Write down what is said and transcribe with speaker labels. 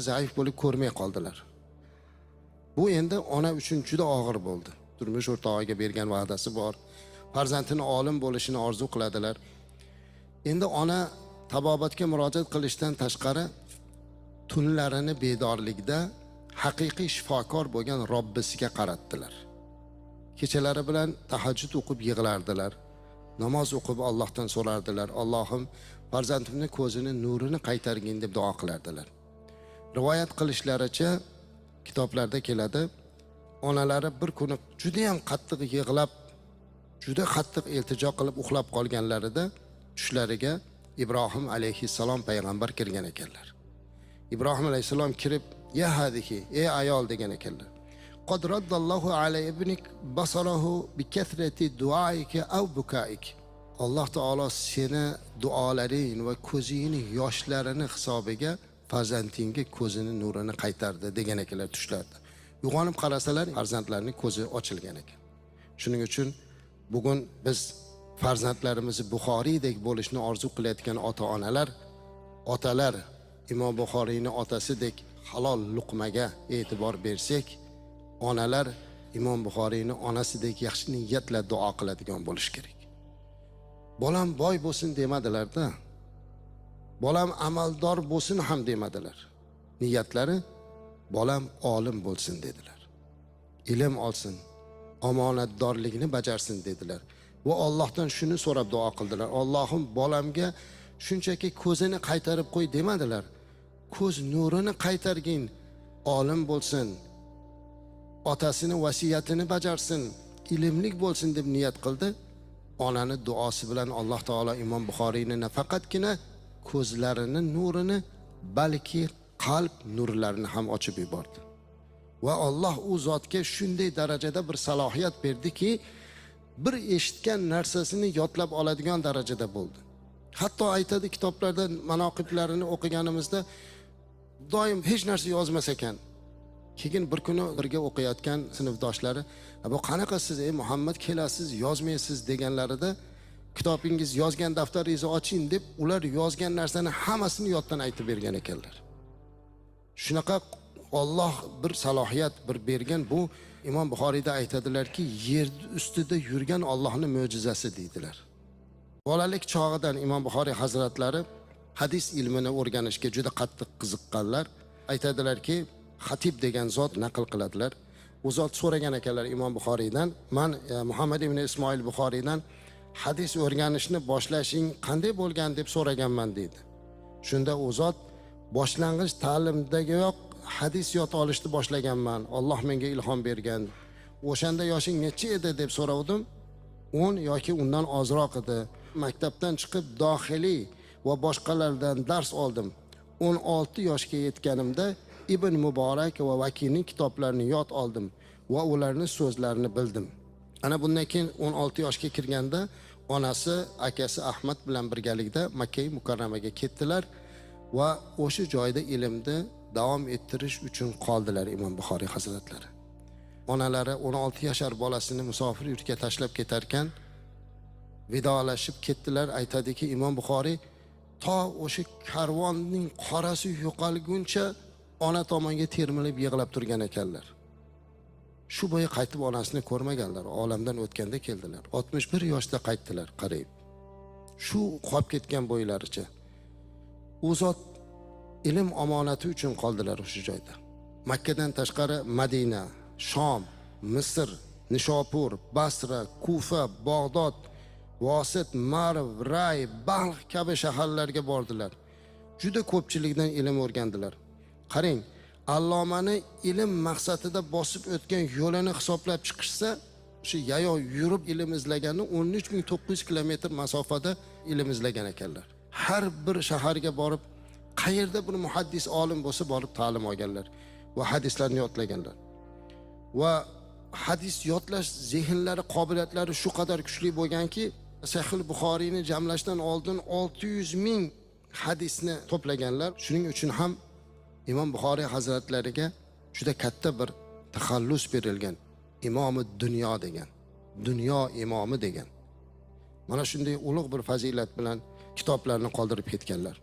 Speaker 1: Zaif bo'lib ko'rmay qoldilar. Bu endi ona uchun juda og'ir bo'ldi. Turmush o'rtog'iga bergan va'dasi bor. Farzandini olim bo'lishini orzu qiladilar. Endi ona tabobatga murojaat qilishdan tashqari tunlarini bedorlikda haqiqiy shifokor bo'lgan Robbisiga qaratdilar. Kechalari bilan tahajjud o'qib yig'lardilar. Namoz o'qib Allohdan so'rardilar. Allohim, farzandimni ko'zini nurini qaytargin deb duo qilardilar. Rivoyat qilishlaricha kitoblarda keladi, onalari bir kuni juda ham qattiq yig'lab, juda qattiq iltijo qilib uxlab qolganlarida tushlariga Ibrohim alayhissalom payg'ambar kirgan ekanlar. Ibrohim alayhissalom kirib, "Ya hadihi, ey ayol" degan ekanlar. "Qad raddallohu ala ibnik basarahu bi kathrati duaika aw bukaik." Alloh taolo seni duolaring va ko'zingni yoshlarini hisobiga farzandingga ko'zini nurini qaytardi degan ekanlar tushlarida. Uyg'onib qarasalar, farzandlarining ko'zi ochilgan ekan. Shuning uchun bugun biz farzandlarimizni Buxoriydek bo'lishni orzu qilayotgan ota-onalar, otalar Imom Buxoriyning otasidek halol luqmaga e'tibor bersak, onalar Imom Buxoriyning onasidek yaxshi niyatla duo qiladigan bo'lish kerak. Bolam boy bo'lsin demadilar-da. Bolam amaldor bo'lsin ham demadilar. Niyatlari bolam olim bo'lsin dedilar. Ilm olsin, omonatdorlikni bajarsin dedilar. Va Allohdan shuni so'rab duo qildilar. Allohim, bolamga shunchaki ko'zini qaytarib qo'y demadilar. Ko'z nurini qaytargin, olim bo'lsin, otasini vasiyatini bajarsin, ilmlik bo'lsin deb niyat qildi. Onani duosi bilan Alloh taolo Imom Buxoriyni nafaqatgina ko'zlarini nurini, balki qalb nurlarini ham ochib yubordi. Va Alloh u zotga shunday darajada bir salohiyat berdiki, bir eshitgan narsasini yodlab oladigan darajada bo'ldi. Hatto aytadi kitoblarda manoqiblarini o'qiganimizda doim hech narsa yozmas ekan. Keyin bir kuni birga o'qiyotgan sinfdoshlari, "Bu qanaqa siz, ey Muhammad, kelasiz, yozmaysiz" deganlarida, kitobingiz yozgan daftaringizni oching deb, ular yozgan narsani hammasini yoddan aytib bergan ekanlar. Shunaqa Alloh bir salohiyat bir bergan. Bu Imom Buxoriyda aytadilarki, yer ustida yurgan Allohning mo'jizasi deydilar. Bolalik chog'idan Imom Buxoriy hazratlari hadis ilmini o'rganishga juda qattiq qiziqqanlar. Aytadilarki, Xatib degan zot naql qiladilar. U zot so'ragan ekanlar Imom Buxoriydan, "Man Muhammad ibn Ismoil Buxoriydan hadis o'rganishni boshlashing qanday bo'lgan deb so'raganman" deydi. Shunda u zot, "Boshlang'ich ta'limdagiyoq hadis yod olishni boshlaganman. Alloh menga ilhom bergan. O'shanda yoshing necha edi deb so'ravdim. 10 yoki undan ozroq edi. Maktabdan chiqib dohiliy va boshqalardan dars oldim. 16 yoshga yetganimda Ibn Muborak va Vakiyning kitoblarini yod oldim va ularning so'zlarini bildim." Ana bundan keyin 16 yoshga kirganda onasi akasi Ahmad bilan birgalikda Makka Mukarramaga ketdilar va o'sha joyda ilmni davom ettirish uchun qoldilar Imom Buxoriy hazratlari. Onalari 16 yashar bolasini musofir yurtga tashlab ketarkan vidolashib ketdilar. Aytadiki, Imom Buxoriy to o'sha karvonning qorasi yo'qolguncha ona tomonga termilib yig'lab turgan ekanlar. Shu bo'yi qaytib onasini ko'rmaganlar. Olamdan o'tganda keldilar. 61 yoshda qaytdilar qarayib. Shu qolib ketgan bo'ylaricha. U zot ilm omonati uchun qoldilar o'sha joyda. Makkadan tashqari Madina, Shom, Misr, Nishopur, Basra, Kufa, Bog'dod, Vosit, Marv, Ray, Balx kabi shaharlarga bordilar. Juda ko'pchilikdan ilm o'rgandilar. Qarang, allomani ilm maqsadida bosib o'tgan yo'lini hisoblab chiqishsa, o'sha yayov yurib ilm izlagani 13 900 kilometr masofada ilm izlagan ekanlar. Har bir shaharga borib, qayerda bir muhaddis olim bo'lsa borib ta'lim olganlar va hadislarni yodlaganlar. Va hadis yodlash zehnlari, qobiliyatlari shu qadar kuchli bo'lganki, Sahih Buxoriyni jamlashdan oldin 600 ming hadisni to'plaganlar. Shuning uchun ham Imom Buxoriy hazratlariga juda katta bir taxallus berilgan. Imomi dunyo degan. Dunyo imomi degan. Mana shunday ulug' bir fazilat bilan kitoblarni qoldirib ketganlar.